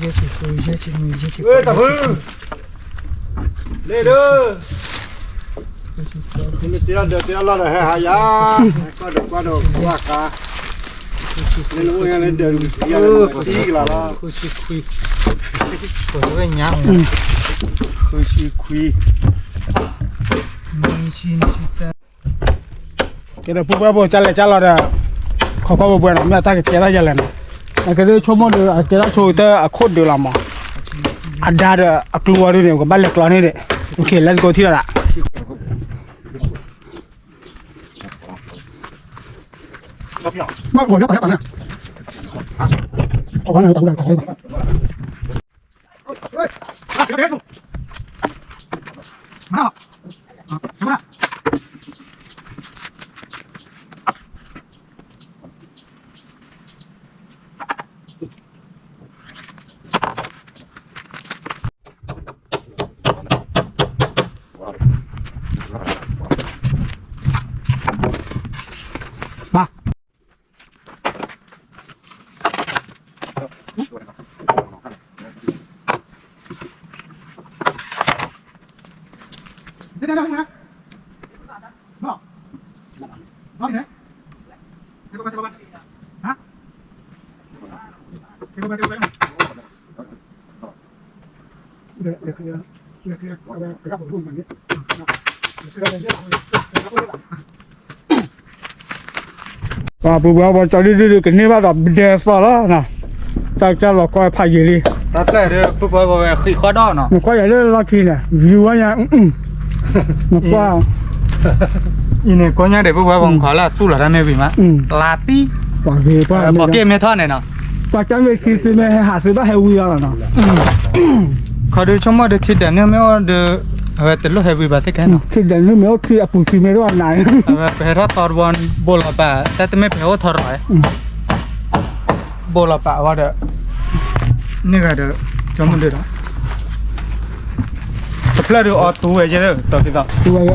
ယဲၢ်ဆံဃု, ယဲၢ်ဆံနွံ, ယဲၢ်ဆံဃိး, တၢ်ဖု, လဲၤဒီး, နမ့ၢ်တ့အီၣ်ဒၢးတ့အီၣ်လီၢ်ဒီး ဟဲဟးယၤ, ကွၢ်ဒီးကွၢ်ဒီးကွၢ်ဃါ, နအိၣ်ညါလၢဒၢးတံၢ်ကလီၤလီၤ, ဃုဆံခွံ, ဃုဆံခွံ ကဲဒီး ပူၤပှဲၤဖိ ကၢ်လဲၣ်ကၢ်လီၤဒီး ခိးကွၢ်ပှဲၤပှဲၤနီၤ, မ့ၢ်အတၢ်ကကဲထီၣ်ယဲလဲၣ်နီၤ, အကဲဒ်ဆိကမိၣ်ဒီး အကဲထီၣ်ဆိတၢ်အခိၣ်ဒုးလီၤမး, အဒါဒီးအကျိဝဲဒၣ်န့ၣ် ကဘၣ်လဲၤကျီန့ၣ်ဒီး, ခဲလၢာ်စကိးထံၣ်လီၤသး, ဘၣ်ကီးလၢတၢ်ဟဲပာ်န့ၣ်, ကီးန့ၣ်တၢ်ဟဲပာ်န့ၣ် မ့ၢ် ပှၤပူၤပှၤဘီၣ်ကၠီဒုဒုဒုကန့ၢ်ဘၣ်ဒီးပဒဲသီလီၤနီၤ, တၢ်ကစၢ်လီၤကီဖးယံာ်လံ, တၢ်ကျဲဒီးပူၤပှၤဘီၣ်ဝဲဃံးဃီဒီးနီၤ, နကွၢ်ယၤလၢလီၢ်ခံန့ၣ် view ဝဲညါ, နကွၢ် အံၤန့ၣ် ကိးညါဒံးပူၤပှၤဘီၣ်မုၢ်ခီလၢအသူၣ်လီၤတၢ်မ့ၢ်ဝံၤမး, လါတံၢ်, ပှၤဂ့ၤပှၤမ့ၢ်ကီၢ်က့ၢ်မ့ၢ်ထီၣ်န့ၣ်နီၤ, ပှၤကၢ်မ့ၢ်ခံသုမ့ၢ်ဟဲဟးသုဘၣ်ဟဲဝံၤအီၤလီၤနီၤ, ခီဒုဆိကမိၣ်ဒုထံဒၣ်နုာ်မ့ၢ်အိၣ်ဒီး အဝဲတလိၣ်ဟဲဝံၤဘၣ်သ့ၣ်ကဲနီၤ, ထံဒၣ်နုာ်မ့ၢ်အိၣ်ထံအပူၤထံမ့ၢ်တအိၣ်နၤ, အဝဲပဟဲထီၣ်သီတဘီ ဘိလီၤပာ် တၢ်တမ့ၢ်ပဟဲအိၣ်ထီၣ်ရၤဝဲ ဘိလီၤပာ်အဝဲဒီး န့ၢ်ဂၤဒီး ကၠီမုၢ်ဒုဒီး တဖျၢၣ်ဒုးအီၤတူဝဲယဲ သီသီ တူဝဲယဲ ပ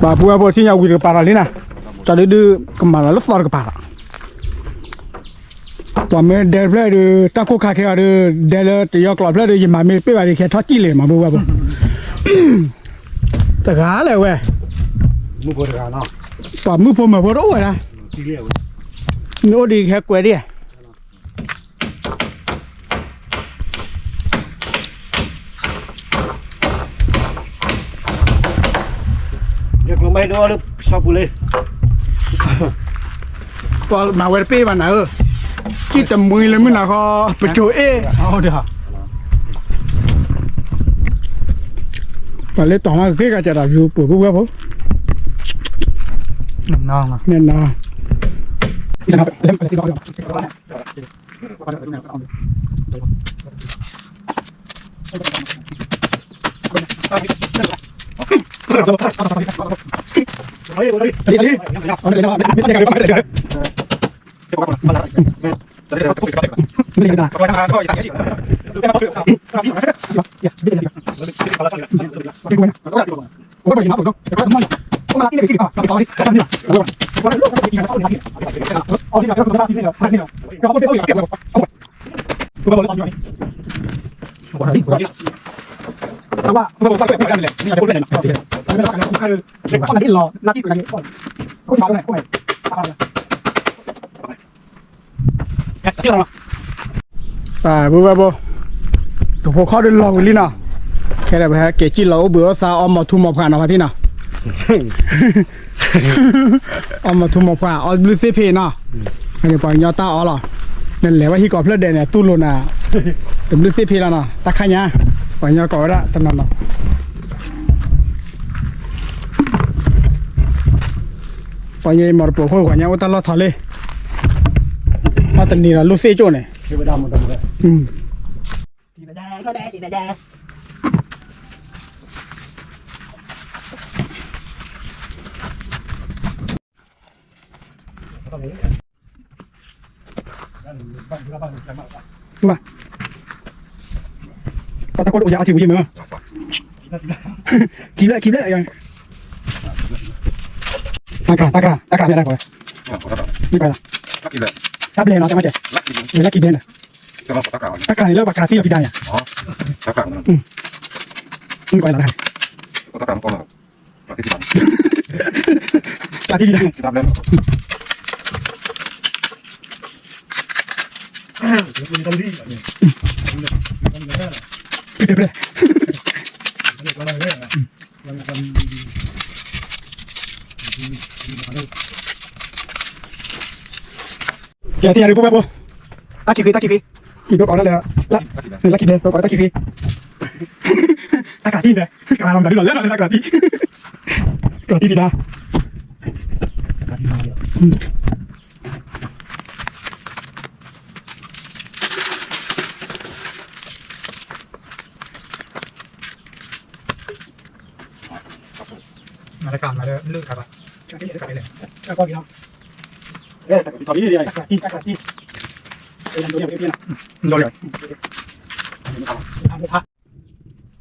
ှၤပူၤဝဲဖိထံၣ်ညါဝံၤတကပၤလီၤလံနၤ, ကၠီဒုဒုကမၤလီၤလၢသီတကပၤလီၤ, ပှၤမ့ၢ်ဒဲတဖျၢၣ်ဒုး တၢ်ကိၢ်ခါခဲအီၤဒုး ဒဲလၢတယီကျိာ်ဖျၢၣ်ဒုး ယမၤမ့ၢ်တပ့ၢ်ဘၣ်ဒုး ကဟဲထီၣ်စံၣ်လံ မၤပူၤဝဲဖိ, တဂၤလဲၣ်ဝဲ, ပှၤမုၣ်ဖိမၢၤဖိတအိၣ်ဝဲဒၣ်, နအိၣ်ဒံးကဟဲကွဲးဒံး ယကျိၤမ့ၢ်ဒိလၢဆီပူၤလံ, ပှၤမၤဝဲတပ့ၢ်ဘၣ်နၤဧၢ, စံၣ်တမှံလၢမုၢ်နၤဃီ, ပစိၤအ့ၣ်, ပှၤလၢတီၤမးက့ၤကစၢ်ဒီး ယူၤပှဲၤပူၤဝဲဖိ, နနီၤ ပှၤဘုဘၣ်ဘိ, တဖိခီၣ်ဒုးလီၤဝံၤလံနီၤ, ခဲဒီးပဟဲက့ၤစံၣ်လီၤအိၣ်ဘှံးအိၣ်သါအီမီၤထူမီၤဖှးနီၤဖါတံၢ်နီၤ, အီမီၤထူမီၤဖှး အီဘျုးသ့ၣ်ဖ့းနီၤ, အန့ၣ်ပှၤကညီတၢ်အီလီၤ, နလဲၤဝဲဟံၣ်ကိးဖျၢၣ်ဒဲးန့ၣ် တူၢ်လိာ်နၤ, တဘျုးသ့ၣ်ဖ့းလီၤနီၤ, တၢ်ခါညါ, ပှၤကညီကိးဝဲဒၣ်တနီၤနီၤ ပှၤညီမီၤတပိာ်ခိၣ် ပှၤညီအိၣ်တၢ်လီၢ်ထီလံ, ဘၣ်တနံၤဒီးလူၢ်သ့ၣ်ကၠိၣ်န့ၣ်, ဘၣ်, ပှၤတၢ်ခိၣ်တအိၣ်ယၤအီထံဝံၤယမ့ၢ်, ခံဘျဲၣ်ခံဘျဲၣ်, တၢ်ကြၢး တၢ်ကြၢး တၢ်ကြၢးမ့ၢ်တၢ်ကွဲး, တၢ်ဘျဲၣ်နီၤ တၢ်မၤစဲး, လၢခံဘျဲၣ်န့ၣ်, တၢ်ကြၢးန့ၣ်လၢပှၤကြၢးသံလီၤဖံးဒါန့ၣ်, မ့ၢ်ကွဲးလီၤတၢ် ကြၢးသံဖံးဒါန့ၣ်, ကဲ သ့ၣ်ညါဒုး ပူၤဘၣ်ဘိ, တၢ်ခံဖံး တၢ်ခံဖံး, ခံဒိၣ်ကိးဒၣ်လဲၣ်, လၢခံဖံး တၢ်ခံဖံး, တၢ်ကြၢးသံန့ၣ်, ကြၢးလီၤမတၤဒုလီၤလၢလၢတၢ်ကြၢးသံ, ကြၢးသံဖံးဒါ မၤတကးမၤလၢလၢတကးဘၣ်, တကးဘၣ်, တကးဘၣ်, တကးဘၣ်, တကးဘၣ်, တကးဘၣ်, တကးဘၣ်, တကးဘၣ်, ဖးန့ၢ်ဘၣ် ပှၤထၢလၢ်ခါန့ၣ် တၢ်တနၤ ထုလၢ်ယဲၢ်ဝဲ လၢခီၣ်လၢပဝဲပနၤ ကံ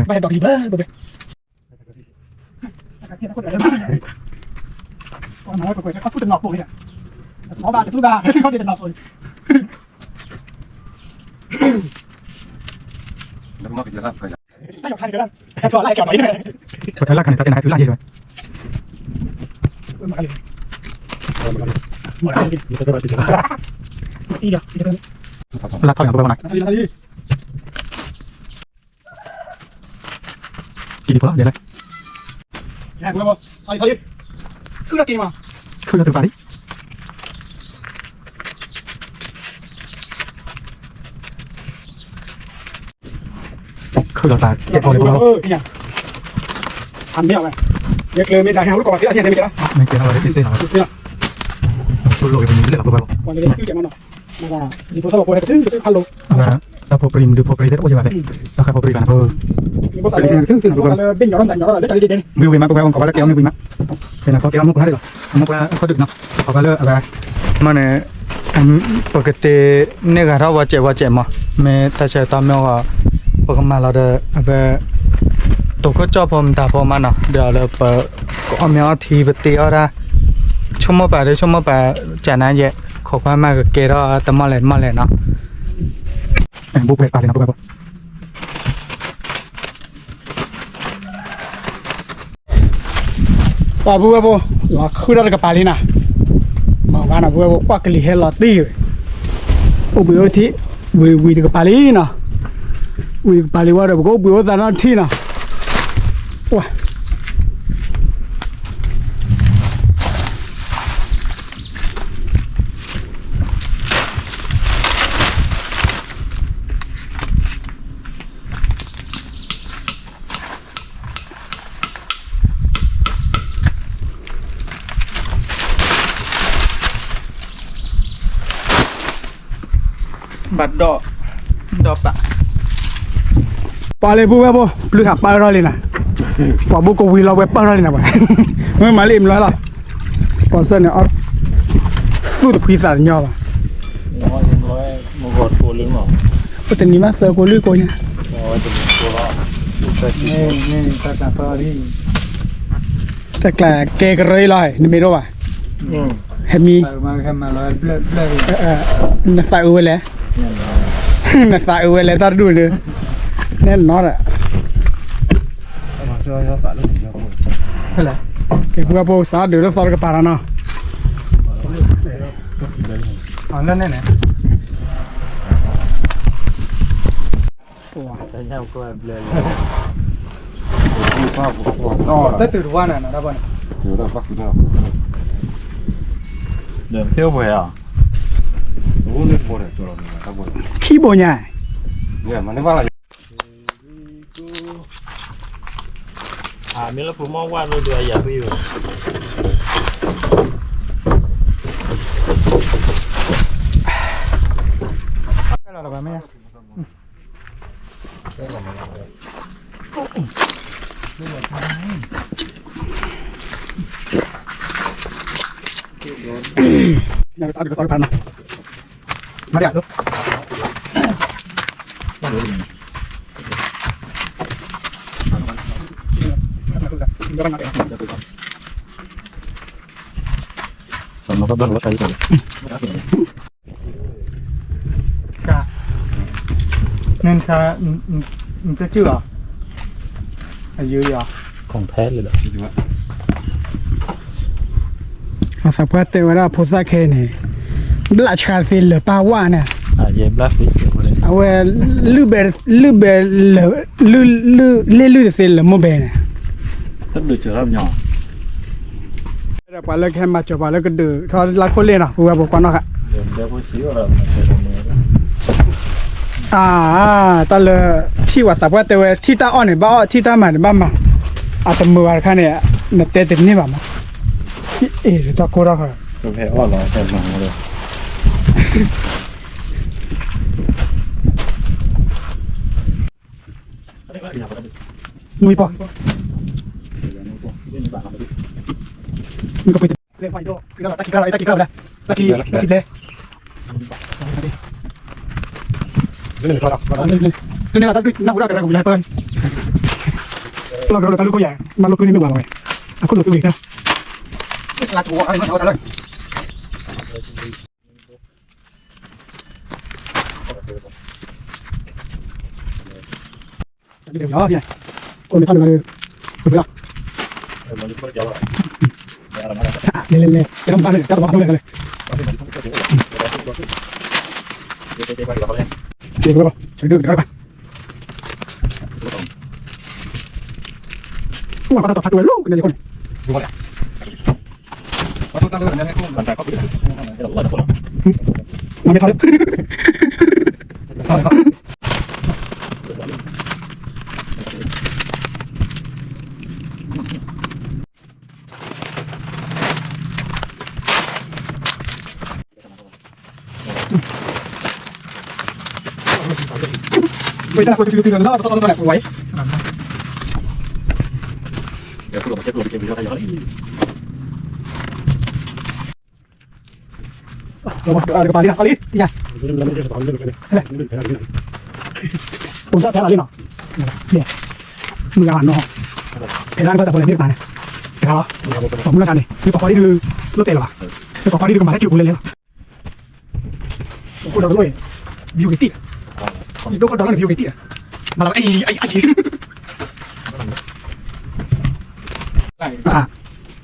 ဒံဖီလီၤ ဒ်လဲၣ် ခုၣ်လၢတကပၤလံ ခုၣ်လီၤတၢ်ကဲးဖိလၢပဂီၢ် အမ့ၢ်ဝဲ ယကျဲမ့ၢ်တၢ်ဟဲအိၣ်လၢကီၢ်ဝဲသ့ၣ်အသ့ၣ်မ့ၢ်ကဲလီၤ မ့ၢ်ကဲလီၤဝဲသ့ၣ်သ့ၣ်လီၤ ဆိလိာ်က့ၤပမံၤလၢလီၤပဂီၢ် လၢသုကဲးမနီၤ လၢဖိပရံၤမဒုးဖိပရံၤသ့ၣ်တအိၣ်ယဘၣ်ဖဲ တၢ်ဖိပရံၤမဒုးဖိပရံၤသ့ၣ်တအိၣ်ယဘၣ်ဖဲ တၢ်ဖိပရံၤဘၣ်နဖိ ဝံၤမး ပဝဲပကီၢ်ဘၣ်လၢကဲအီၤမ့ၢ်ဝံၤမး ဖဲနၤကီၢ်ကဲအီၤမ့ၢ်ပှၤဟဲဒၣ်လီၤ အမိၢ်ပှၤအခီၣ်ဒုးနီၤ ပှၤဘၣ်လၢအဝဲ မ့ၢ်န့ၣ် ပကတဲန့ၢ်ဂၤထီၣ်ဝဲစဲးဝဲစဲးမး မ့ၢ်တၢ်ဆၢကတီၢ်မ့ၢ်အဂီၢ် ပကမၤလီၤဒီး အဝဲ တိာ်ခိၣ်ကၠီၣ်ဖိမတၤဖိမးနီၤ ဒီးလၢပကအီၣ်မ့ၤအီထံပတ့အီၣ်ဒၣ် ဆိကမိၣ်ပာ်ဒီးဆိကမိၣ်ပာ် ကနါယဲ ခိးကွၢ်မးကကဲထီၣ်တမီၢ်လဲၣ်တမီၢ်လဲၣ်နီၤ ဘိပှဲၤပာ်လံနီၤ ဘိပှဲၤဘိ ပှၤဘုဝဲဖိ လီၤခုၣ်ထီၣ်တကပၤလံနီၤ, မၤဝဲနီၤ ဘုဝဲဖိ ကွၢ်ကလံၤဟဲလီၤတံၢ်ဝဲ, အိၣ်ဘှံးအိၣ်ထံး, ဝံၤဝံၤတကပၤလံနီၤ, ဝံၤတကပၤလံဝဲဒီး ပကအိၣ်ဘှံးအိၣ်သါနီတထံၣ်နီၤ, ဝဲ ဘၣ်ဒီး, ဒီးပာ်, ပှၤလၢဘုဝဲဖိ ပျုၤဟးပၢၢ်ထီၣ်လံနၤ, ပှၤဘိကဝံၤလီၤဝဲပၢၢ်ထီၣ်လံနၤပှၤ, မ့ၢ်မၤလၢအံၤမလီၤလီၤ, ပှၤစၢၣ်န့ၣ် သူၣ်တဖှံသးတညီဘၣ်, ပတနံၤမးသၢကိးလွံၢ်ကိးညါ, တၢ်ကျးကဲကရၢအံၤလီၤ နမ့ၢ်ဒိၣ်ဘၣ်, ဟဲမံ, နသးအုးဝဲလဲၣ်, နသးအုးဝဲလဲၣ် တၢ်တဒူၣ်န့ၣ်, နဲနီၤဒီး ကဲ ပှၤဖိစးဒုးလၢသီတကပၤလီၤနီၤ, လၢန့ၣ်န့ၣ် တၢ်တုၤတဝါန့ၣ် နတၢ်ဘီန့ၣ်, ဒီးသ့ၣ်အိၣ်ပှဲၤဧါ, ခံဘိညါ မ့ၢ်လၢဖိမီၢ်ဝၣ်လိဒုးအယၤ န န နတစုၣ်လီၤ, အယုၤလီၤ, အသးပှၢ်တဲဝဲဒၣ်ဖိသၣ်ခဲအံၤန့ၣ် ဘျၣ်ဆှါတသ့လၢၤပၢ်ဝၣ်န့ၣ်, အဝဲ လုၢ်ဘဲ လုၢ်ဘဲ လုၢ် လုၢ် လ့ၣ်လုၢ်တသ့လၢၤမိၢ်ဘဲန့ၣ်, ပှၤလၢကဟဲမၤစၢၤပှၤလၢကဒုးထီၣ်လၢခိၣ်လ့ၣ်နီၤ ပဝဲပှၤကွၢ်နီၣ်ဃာ် အါ, တၢ်လၢ ထံၣ်ပှၤသးပှၢ်တဲဝဲ ထံၣ်တၢ်အီၣ်န့ၣ် ဘၣ်အီၣ် ထံၣ်တၢ်မၤန့ၣ် ဘၣ်မၤ, အတမုာ်ဘၣ်တခါန့ၣ် နတဲတန့ၢ်ဘၣ်မး, အ့ၣ် တၢ်ကိၢ်ထီၣ်ဃီ နွံပီၢ်, မ့ၢ်ကပှ့ၤတလဲၤပှၤအံၤဒီး တၢ်ခံးကြၢးလီၤ တၢ်ခံးကြၢးလီၤ တၢ်ခံး တၢ်ခံးဘျဲ လီၤကရၢလီၤကရၢခိၣ်ယၤ မၤလိခိၣ်န့ၣ်မ့ၢ်ဝဲလီၤဝဲ အခိၣ်လိာ်သုဝံၤတၢ် လီၤ ကိးမ့ၢ်ထီၣ်န့ၣ်လီၤ လဲၤလဲၤလဲၤ ကဲထီၣ်မၤထီၣ်လဲၤလဲၤ ကဲထီၣ်မၤထီၣ်လဲၤလဲၤ ကဲထီၣ် မ့ၢ်ထီၣ်လၢ ကပၤလံ အီလံ ပိာ်မုၣ်တၢ်ဖဲလီၤလံနီၤ မုၢ်ဂၤနီၤ ဖဲလၢနကတၢၢ်ဖိလဲၣ်မ့ၢ်တပၤန့ၣ် တဂၤလီၤ ပိာ်မုၣ်လၢတၢ်န့ၣ် မ့ၢ်ပိာ်ခွါဒ်ဒုး လိၣ်တဲလၢၤဘၣ် မ့ၢ်ပိာ်ခွါဒ်ဒုးကမၤတၢ်စုပူၤလဲၣ်လဲၣ်လီၤ ခိၣ်ဒီးတလိၣ်အံၤ view ကတံၢ် ယဒိၣ်ခိၣ်ဒီးလၢန view ကတံၢ် မၤလီၤအံၤ အံၤ အံၤ မ့ၢ်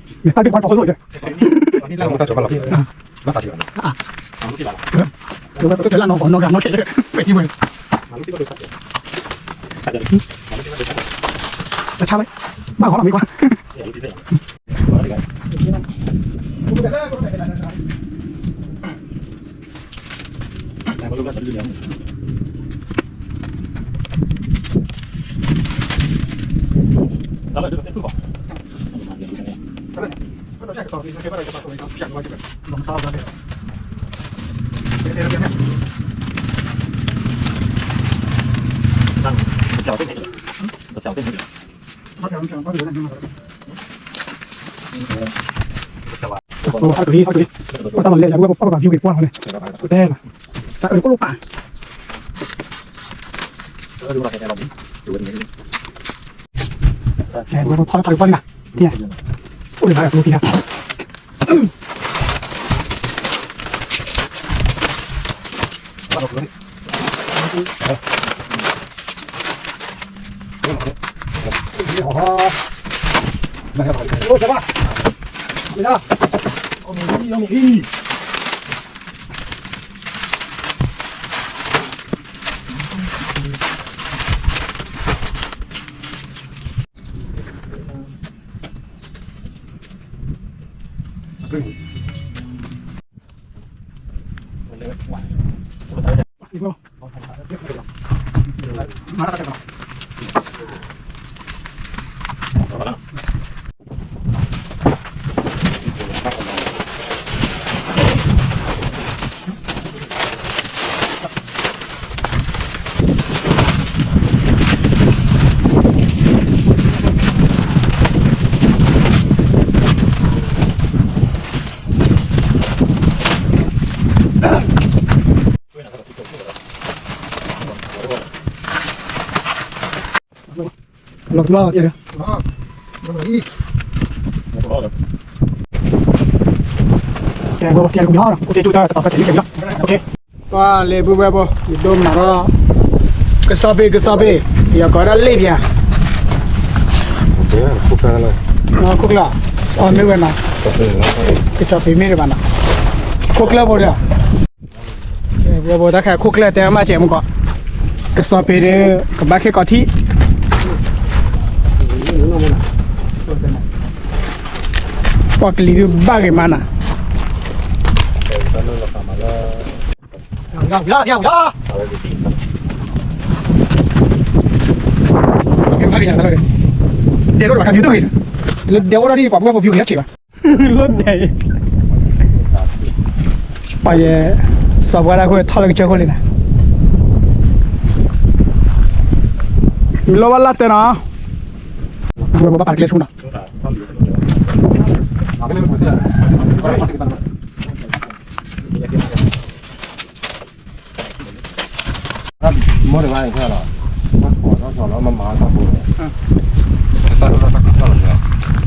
သးဒုးပှၤတီၤခိၣ်လိၣ်အံၤ တလၢနီၢ်ဂီၤနီၢ်ဂၤနီၢ်ခဲလၢာ် ပဲာ်စံးဝဲ တဆါဝဲ ဘၣ်ဂီၤလီၤမ့ၢ်ကွၢ် ဟးကလံ ဟးကလံ ပတၢ်လီၤလဲၣ် ယၤဝဲပပာ်ပဘၣ် view က့ၤပှၢ်လီၤန့ၣ် ပတဲလီၤ တၢ်အၢတကိၣ်လိၣ်ပာ် ဝဲပထီၣ်တၢ်ကပီၤန့ၣ် အိၣ်လၢၤဘၣ်ကပီၤကံၤ လီၤသူလီၤ ကဲ ကဲ ကဲ ကဲ ကဲ ကဲ ကဲ ကဲ ကဲ ပှၤလဲၤဘုဝဲဘိ ယဒိမၤထီၣ် ကစီၣ်ဖ့ ကစီၣ်ဖ့ ယကိးဒၣ်လ့ၣ်ပၠး ခိၣ်ကျၢၢ် အီၤမ့ၢ်ဝဲနီၤ ကစီၣ်ဖ့မ့ၢ်တဘၣ်နီၤ ခိၣ်ကျၢၢ်ဖိဒီး ဝဲဘိတၢ်ခါခိၣ်ကျၢၢ်တဲမးစဲးမူကီး ကစီၣ်ဖ့ဒီး ကဘၣ်ခဲကီးထံး ပှၤကလံၤဒုးဘၣ်ဂ့ၤမးနၤ ဒဲအိၣ်ဒီးပှၤကမံၤတၢ်ဂ့ၤ လၢဒဲအိၣ်ဒီးဒ်ပှၤဘၣ်ပှၤ view ကဟဲထံးဘၣ် လိၣ်ဒဲး ပှၤယဲ စီၤပှၤဒၣ်ခိၣ် ထီၣ်လၢကစၢၢ်ခိၣ်လံနၤ မ့ၢ်လီၤဘၣ်လၢတဲနီၤ ဝဲဘၣ်ပာ်တကျဲဆူနီၤ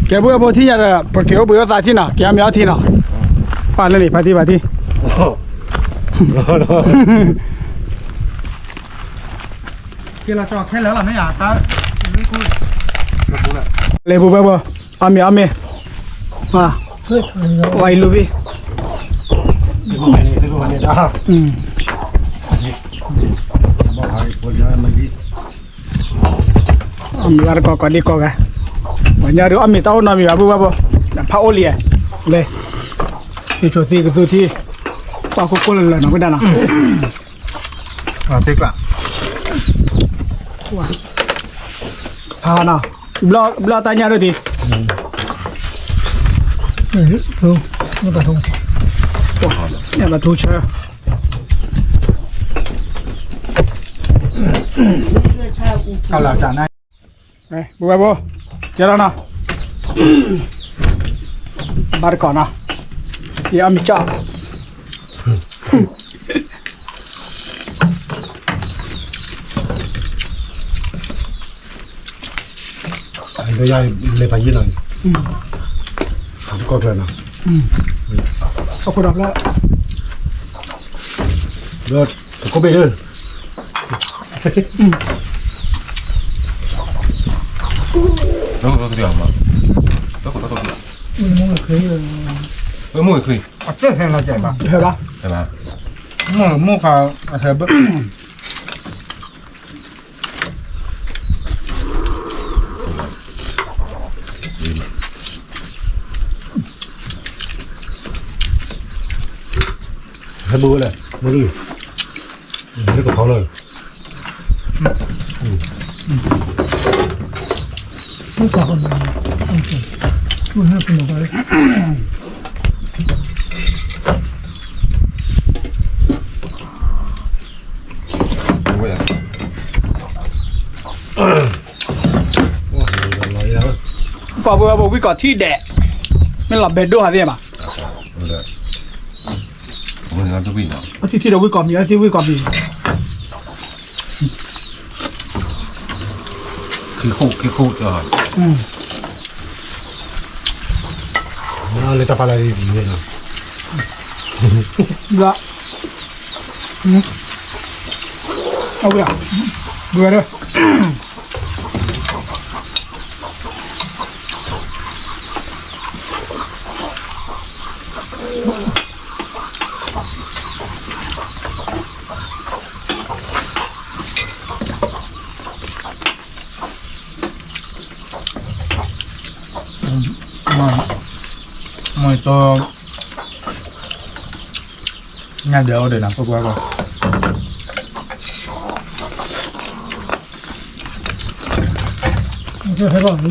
ကဲ ပုၢ်ဝဲၢ်ဖိ ထံၣ်ညါဒီး ပက့ၤအိၣ်ဘှံးအိၣ်သါထံၣ်နီၤ, က့ၤအီၣ်မ့ၤအီထံနီၤ, ပာ်လၢန့ၣ် ဖါတံၢ် ဖါတံၢ် ကဲလီၤခဲလၢာ်လီၤ မ့ၢ်ယါ လဲၤပူၤဘၣ်ဘၣ်, အီၣ်မ့ၤအီမ့ၤ, ဝဲအံၤလူၤဘံၣ်, အီၣ်မ့ၤလၢတကီၢ်ကီၢ်ဒံးကီၢ်ဂၤ, ပှၤညါဒုးအီၣ်မ့ၤတၢ်အိၣ်နီတမံၤဘၣ် ပုၢ်ဝဲၢ်ဖိ, ဖးအိၣ်လံ, လဲၤ, ယဆိးသံကသူထံ, ပှၤကိၢ်ကိၢ်လၢာ်လၢာ်နီၤ ဝဲဒၣ်နီၤ. သ့ကျး, ဖးနီၤ, ဘျီတၢ်ညၣ်ဒိၣ်တံၢ်, ညၣ်ဘၣ်ထူဆၢ, ပုၢ်ဝဲၢ်ဖိ, ကဲလီၤနီၤ, ဘၣ်တကီၢ်နီၤ, ယအီၣ်မ့ၤကၠီၣ် လၢယၤလဲၤဖးယံာ်နီၤ, အကီၢ်ဖျၢၣ်, အခိၣ်ဒီးဖျၢၣ်, ဒီးတကိးဘ့ၣ်လၢ, တကိးတကိး, ဝဲမိၢ်ခရံာ်, အတဲဖဲလီၤကဲဘၣ်, ဟဲဘၣ်, ဟဲဘၣ်, မိၢ်မိၢ်ခါ, ဟဲဘၣ် ဟဲဘိဝဲလဲၣ်, မ့ၢ်လၢကဖီလၢ, ပှၤဘိဝဲဘိဝံၣ်ကီၢ်ထံၣ်ဒဲး, မ့ၢ်လီၤဘဲဒိၣ်ဟးသ့ၣ်ဘၣ်, အထံၣ်ထံၣ်ဒီးဝံၣ်ကီၢ်မံၤ အထံၣ်ဝံၣ်ကီၢ်မံၤ, ခံခိၣ်ခံခိၣ်, လၢတၢ်ပာ်လၢ်ဒ်န့ၣ်, လၢ, အဝဲ, ဘုဝဲဒၢ မ့ၢ်တီ, ညၣ်ဒၢးအိၣ်ဒီးနၤ ဖိခွါဘၣ်, ဟဲဘၣ်, အ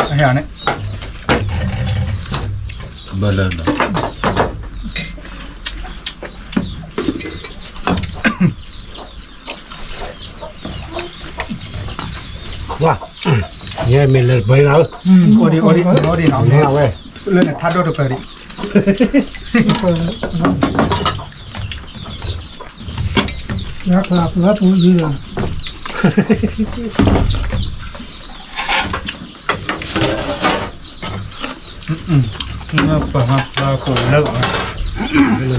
ဟဲန့ၣ်, ဘၢလၢလၢ, ဝါ, ယဲမ့ၢ်လၢပှဲၤလီၤ, အိၣ်ဒံးအိၣ်ဒံးအိၣ်ဒံးနီၤ, ဝဲ, လၢနထါဒိၣ်တပၢၢ်ဒံး, ယၤဖျါဖျါပူၤယံၤလီၤ, ပၢ်မၤဖျါကိၣ်လၢ,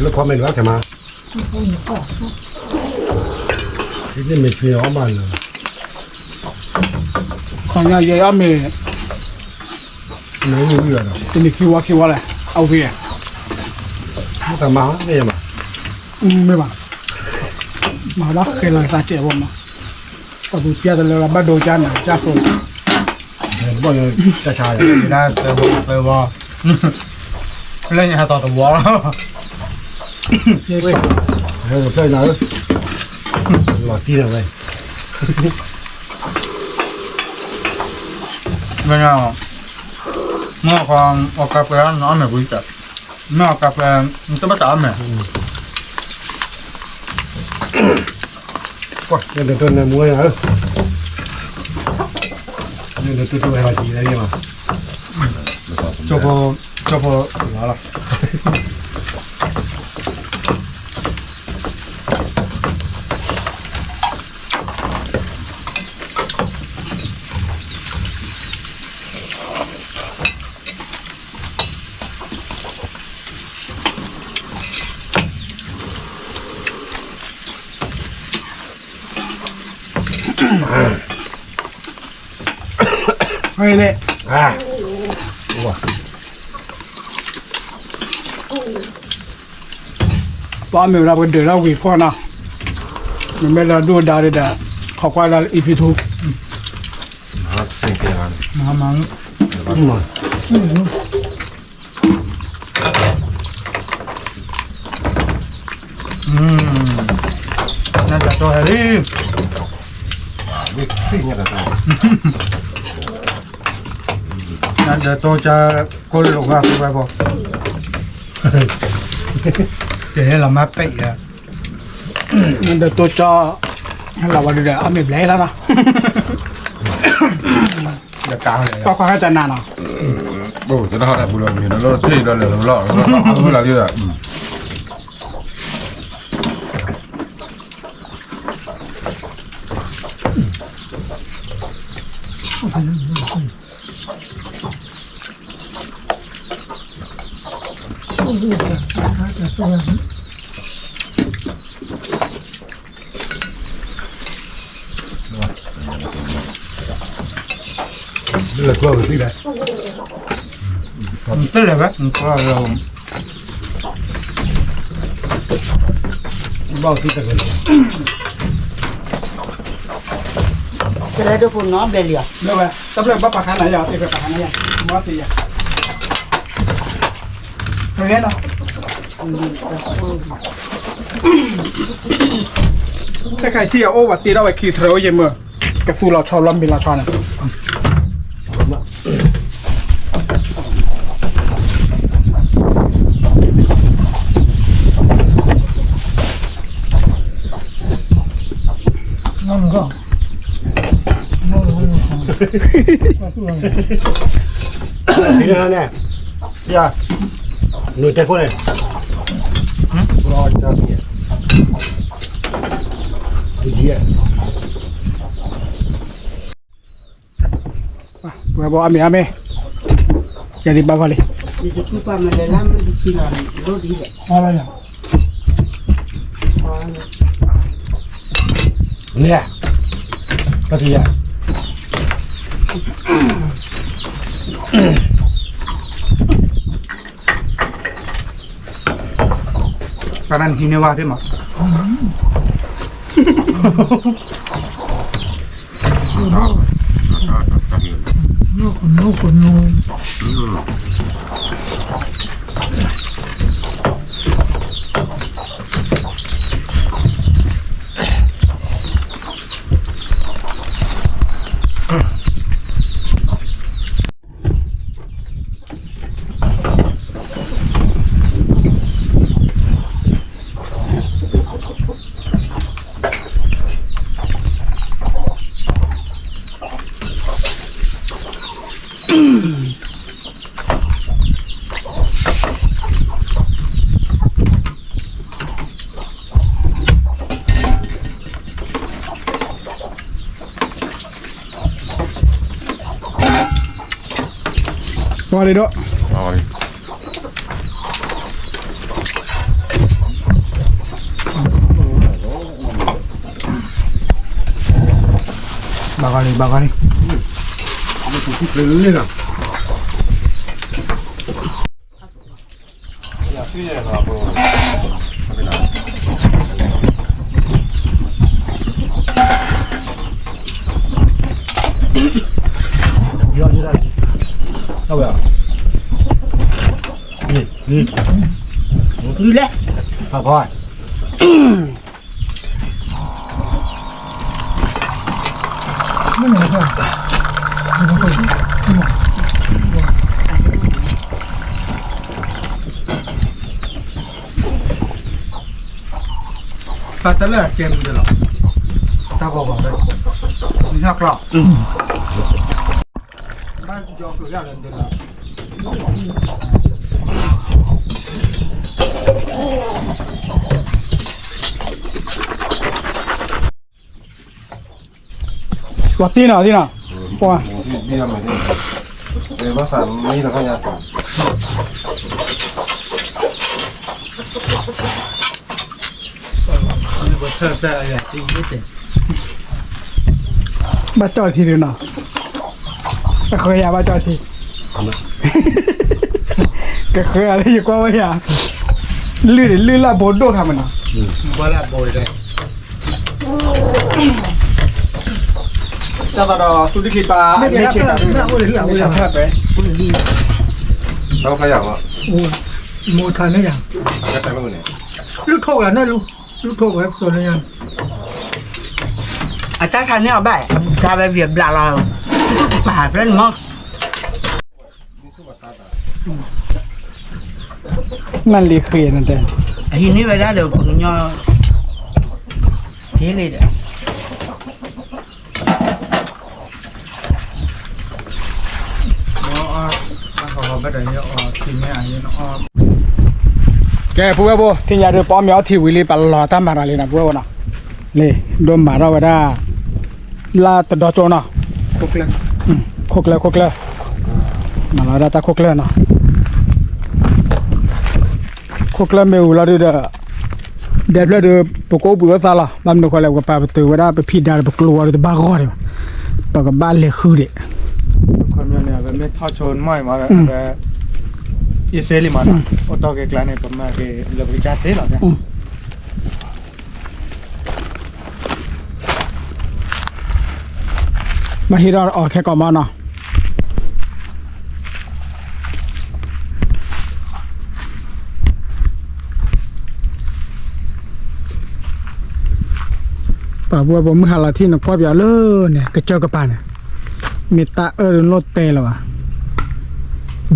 လၢဖီမ့ၢ်လၢခဲမး, ဒ်မ့ၢ်ဆွံအီၣ်မးလၢ, ခီညါယဲအီၣ်မ့ၤ, မ့ၢ်ဝံၤဝံၤဒီး, တနံၤခံဝီခံဝီလဲၣ်, အဝံၤ, မ့ၢ်တမၤမ့ၢ်ယမၤ, မ့ၢ်ဘၣ်, မၤဘၣ်ဃဲလီၤသးစဲးဘၣ်မး, ပှၤပူၤပျဲတလၢဘၣ်ဒိကၢ်နၤကၢ်ဖိ, ဘၣ်ယတၢ်ဆါ, သၢဝီသၢဝီ, လၢညါဟးသီတဝီလီၤ, ဖျၢၣ်နၤဧၢ, လီၤတံၢ်နၤဝဲ, မ့ၢ်, မ့ၢ်အီၣ်ကါပှဲၤနအီၣ်မ့ၤဝံၤတၢ်, မ့ၢ်အီၣ်ကါပှဲၤ, တဘၣ်တၢ်အီၣ်မ့ၤ, နဒိးနမူဝဲဧၢ, နဒိးတိၢ်တိၢ်ဝဲဟီၣ်ကံလၢန့ၣ်မး, ကၠီဖီ, ကၠီဖီလီၤလီၤ. ပှၤမ့ၢ်ဝဲဒၣ်ပကဒုးလၢဝံၤဖီနီၤ, မ့မ့ၢ်လၢဒိၣ်ဒါဒီး ခိးကွၢ်လၢ EP two နဒၢးတိၢ်ဟဲလံ, နဒၢးတိၢ်ကါကိၢ်လိာ်ဃာ်ဖဲဝဲဘီ, ကဟဲလီၤမၤပဲာ်လၢ နဒၢးတိၢ်ကါ, ဟဲလီၤဝဲဒုးဒီး အမ့ၢ်ဘျဲလီၤနီၤ, ပှၤခွါဟဲတနၤနီၤ, အိၣ်တနီၤဟဲပူၤလီၤမ့ၢ်လီၤထံၣ်ဒီးလၢလီၤလီၤလီၤလီၤလီၤ လၢကွၢ်ဝဲသ့ၣ်လဲၣ်, တလဲၣ်ဝဲ, ဘၣ်သ့ၣ်တကဲလီၤ, တလဲၣ်ဒိၣ်ဖိနီဘျဲလံဧါ, လၢဝဲ, တဘျီဘၣ်ပာ်ခါနၤယၤ, သ့ၣ်ဖဲပာ်ခါနၤယၤ, မၤသ့ယၤ, တဂဲၤနီၤ ခဲခါအံၤထံၣ်အအိၣ်ဝဲတ့ထီၣ်ဝဲခံထရၢအိၣ်ယဲၢ်မၢ, ကသူလီၤဆီဘျီမ့ၤလီၤဆီန့ၣ်, နတဲခိၣ်န့ၣ်, ဝဲဘီအမ့ၢ်အမ့ၢ်, ယၤဒံးဘၣ်ဂီၢ်လံ, န့ၣ်, တၢ်တယၤ ပှၤနဟံးန့ၢ်ဝဲသ့ၣ်မး, ပှၤလံဒီး ဘၣ်ဂီၢ်လံ ဘၣ်ဂီၢ်လံ လဲၣ် ပတလၢကဲမုၢ်လီၤ. ညၣ်ကျီၢ် ပှၤတ့ၢ်နီၤ တ့ၢ်နီၤ ပှၤ ဘၣ်ကၠီၣ်ထံဒုးနီၤ, ကဃၢယၤဘၣ်ကၠီၣ်ထံ, ကဃၢယၤလၢယကွၢ်ဝဲယၤ, လုၢ်ဒံးလုၢ်လၢ်ဘိဒိၣ်ခါမးနီၤ, ဘိလၢဘိ, တၢ်သးဒီးသူၣ်ဒံၣ်ခံပာ် မ့ၢ်ဆၣ်ဖၢၣ်ပဲ, တၢ်ဖျါယၤ, မိၢ်ထါန့ၣ်ယၤ, လုၢ်ထိၣ်ဝဲန့ၣ်, လုၢ်ထိၣ်ဝဲန့ၣ်, အတၢ်ထါန့ၢ်အီၤဘၣ် အဘူးထါဝဲဝံၤအဘျးလီၤ, ပာ်ဖျါန့ၣ်မး နလံၤဃ့နတဲ, အဟံးန့ၢ်ဝဲဒၣ်ဒီးပှၤကညီ, ဟ့လံဒီး, ကဲ ပုၢ်ဝဲၢ်ဘိ ထံၣ်ညါဒုး ပအီၣ်မ့ၤအီထံဝံၤလံ ပလီၤတၢ်မၤတၢ်လံနီၤ ပုၢ်ဝဲၢ်ဘိနီၤ, လံ ဒိးမၤထီၣ်ဝဲဒၣ် လၢတဒီကၠိနီၤ, ခိၣ်ကျၢၢ် ခိၣ်ကျၢၢ်, မၤလီၤဝဲဒၣ်တၢ်ခိၣ်ကျၢၢ်နီၤ, ခိၣ်ကျၢၢ်မ့ၢ်ဝံၤလီၤဒုးဒီး, ဒဲဖျၢၣ်ဒုး ပကအိၣ်ဘှံးအိၣ်သါလီၤ, ဘၣ်မနုၤဃိလဲၣ် ပကပာ်ပတုာ်ဝဲဒၣ်ပဖံးဒါဒီးပကျိၤဝဲဒီးတဘၣ်ဂီၢ်ဒံးဘၣ်, ပကဘၣ်လဲၤဃုဒံး, မ့ၢ်ထီၣ်ဆိမီၢ်အံၤမး, အ့စ့လံမး, အိၣ်တီၢ်က့ၤကျါန့ၣ် ပမၤက့ၤလၢပကစၢ်သ့လီၤ, ဘၣ်ဟ့ၣ်ထီၣ်အီၤခဲကိာ်မးနီၤ, ပှၤပုၢ်ဝဲၢ်ဘိ မုၢ်ဟါလီၤထံၣ်နကွၢ်ပၠးလၢန့ၣ် ကစၢၢ်ကပၤန့ၣ်, မ့ၢ်တၢ်အၢၣ်ဒုးလိၣ်တဲလၢၤဘၣ်,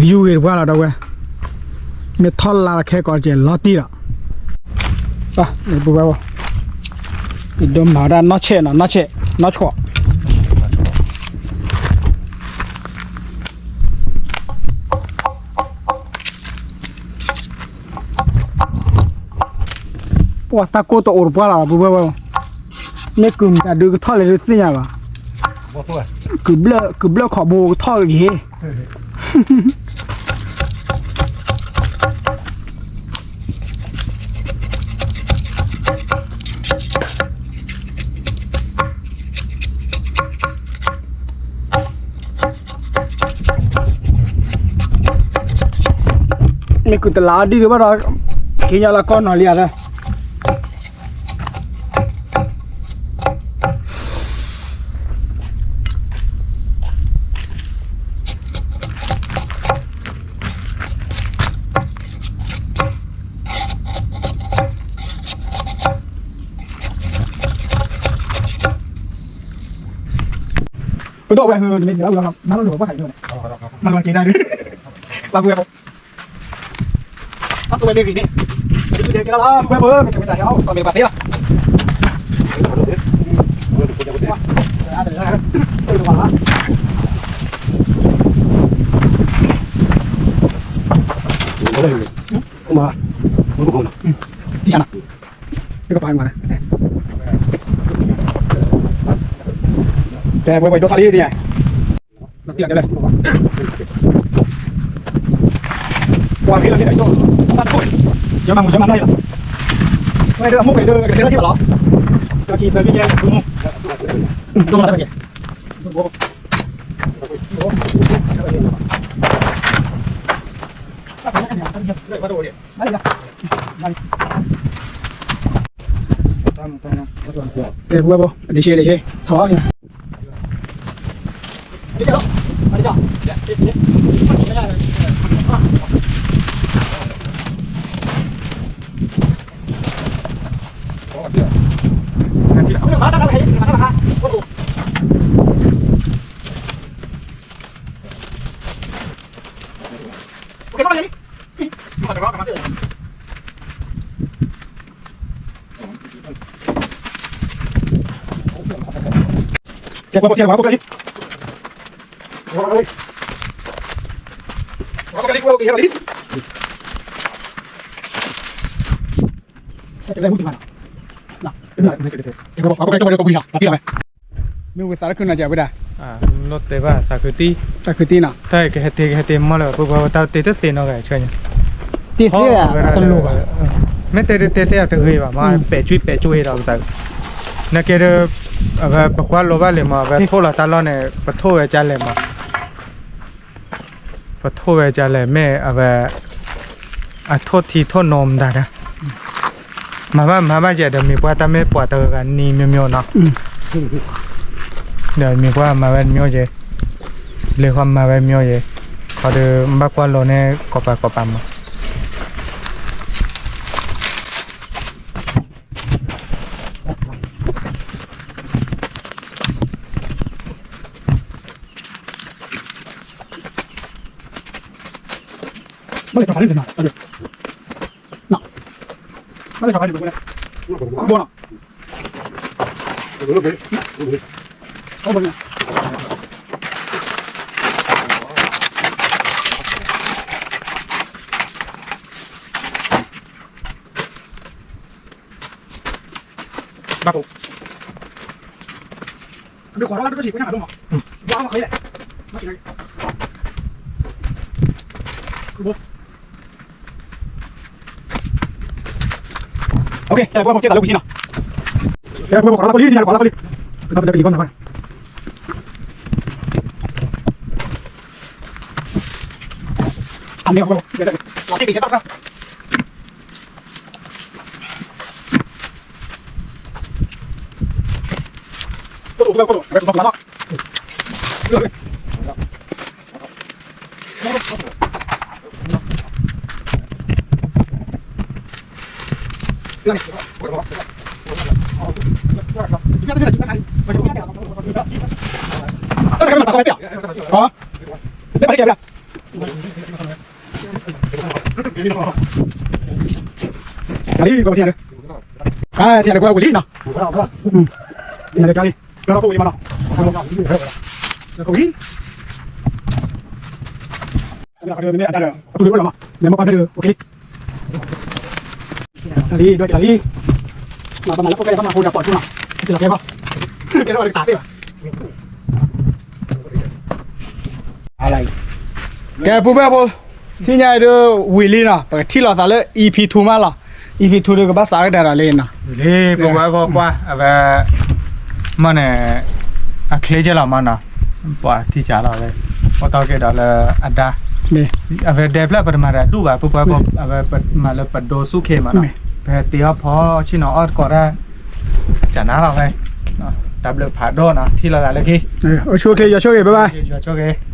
view ဂ့ၤတပှၢ်လီၤဒီးဝဲ, မ့ၢ်ထီၣ်လါလီၤခဲကိာ်ကဲလီၤတံၢ်လီၤ, ပုၢ်ဝဲၢ်ဘိ, ယဒိးမၤဝဲဒၣ်နီၢ်ဆဲးနီၤ, နီၢ်ဆဲး, နီၢ်ဆဲး ပှၤတၢ်ကိၢ်တအိၣ်တပှၢ်လီၤ ပုၢ်ဝဲၢ်ဝဲ, မ့ၢ်ကုၢ်မတၤဒုးကထီၣ်လဲၣ်ဒုးသ့ၣ်ညါဘၣ်, ကုၢ်ဘျၢၣ် ကုၢ်ဘျၢၣ်ခီဘိကထီၣ်ဂ့ၤ, မ့ၢ်ကုၢ်တလးအီၤဒံးဒံးဘၣ်ဒီး, က့ၤညါလၢကီၢ်နီၢ်လံဧါ, ပဒိၣ်ဝဲ, နမ့ၢ်က့ၤလၢဝဲလီၤ နၢ်လီၤလီၤဘၣ်ဟးယိၣ်န့ၣ်, နၢ်လီၤက့ၤဒၣ်ဒုး, ပှၤဝဲ, ပှၤဝဲမ့ၢ်ဂ့ၤန့ၣ်, ဒုးက့ၤလီၤလီၤ ပှၤဝဲမ့ၢ်ကမ့ၢ်တၢ်ဟဲအီၣ် ပှၤမ့ၢ်ပှၤသ့လီၤ. ကဲ ဝဲဝဲဒိၣ်ထီၣ်လံတညါ, ပှၤဖံးလီၤဖံးလီၤ, ယမၤမုၢ်ယမၤနီၢ်လီၤ, ဝဲဒၣ်အမိၢ်ကဲဒိၣ်ကဲထီၣ်လံဘၣ်လီၤ, ကဲကဲကဲ, ဒိၣ်မးတၢ်ကဲ ကဲ ပုၢ်ဝဲၢ်ဘိ အဒံးဆှံ အဒံးဆှံ ထီၣ်လီၤ. မ့ၢ်ဝံသးတခုနီၤ ကဲဝဲဒၣ် လိၣ်တဲဘၣ်သးခုတံၢ်, သးခုတံၢ်နီၤ တၢ်ကဟဲတ့ ကဟဲတ့ မ့ၢ်လၢပပှၤတၢ်တ့တသ့နီတဂၤဆၢညါ, တ့သ့တလိၣ်ဘၣ်, မ့ၢ်တဲတ့တသ့အတဂ့ၤဘၣ်မ့ၢ် ပဲာ်ကွံာ်ပဲာ်ကွံာ်ဒီးပသး, နကဲဒီး အဝဲပကွၢ်လိဘၣ်လံမ့ၢ် အဝဲထိၣ်လီၤတၢ်လီၢ်န့ၣ် ပထိၣ်ဝဲကလဲၣ်မ့ၢ် ပထိၣ်ဝဲကလဲၣ် မ့ၢ်အဝဲ အထိၣ်ထံထိၣ်နိမတၤဒီး မၤဘၣ်မၤဘၣ်ယဲဒီး မ့ၢ်ပှၤတၢ်မ့ၢ်ပှၤတဂၤဂၤနံၤမ့ၢ်မ့ၢ်နီၤ, ဒီးမ့ၢ်ပှၤမၤဝဲမ့ၢ်ယဲ, လၢဃီမၤဝဲမ့ၢ်ယဲ, ခီဒီးဘၣ်ကွၢ်လိန့ၣ် ကိးပၤကိးပၤမး Okay, eh, pwebo, keta lo wiki na. Eh, pwebo, kora la koli, tina kora la koli. Kena tu dari koli na. Ane pwebo. Kota, kota, kota. Kali, kau tiada. Ah, tiada kau boleh na. Hmm. Tiada kali. Kalau kau boleh mana? Kau boleh. Ada, ada, ada. Aku dulu lama. Memang pada, okay. Kali, dua kali. Mama, mama, kau kayak sama aku dapat tu na. Kita kayak apa? Kita ada tak ada. ကဲ ပူၤဘၣ်ဖိ, ထံၣ်ညါဒုး ဝံၤလံနီၤ, ပကထံၣ်လိာ်သးလၢ EP two မးလီၤ. EP two ဒုးကဘၣ်စးကတၢၢ်ဒီးလံနီၤ. လံ ပဝဲဂီၢ်ကွၢ် အဝဲ မ့ၢ်န့ၣ် အချ့ကဲလီၤမးနီၤ, ပှၤထံၣ်စးလီၤဝဲ, အိၣ်တီၢ်က့ၤဒီးလၢအဒါ, အဝဲဒဲဖျၢၣ်ပတမၤဒီးဒူၣ်ဘၣ် ပူၤပှၤဖိ အဝဲပမၤလၢပဒိဆူၣ်ခ့မးနီၤ, ပဟဲတ့အီၣ်ဖီဆံၣ်နီၤ အီၣ်တကိးတၢ်, ကနၤလီၤဝဲ, တၢ်ဘျုးဖးဒိၣ်နီၤ ထံၣ်လိာ်သးလၢခံ, အိၣ်ဆူၣ်အိၣ်ချ့ ယွၤဆိၣ်ဂ့ၤ bye bye, ယွၤဆိၣ်ဂ့ၤ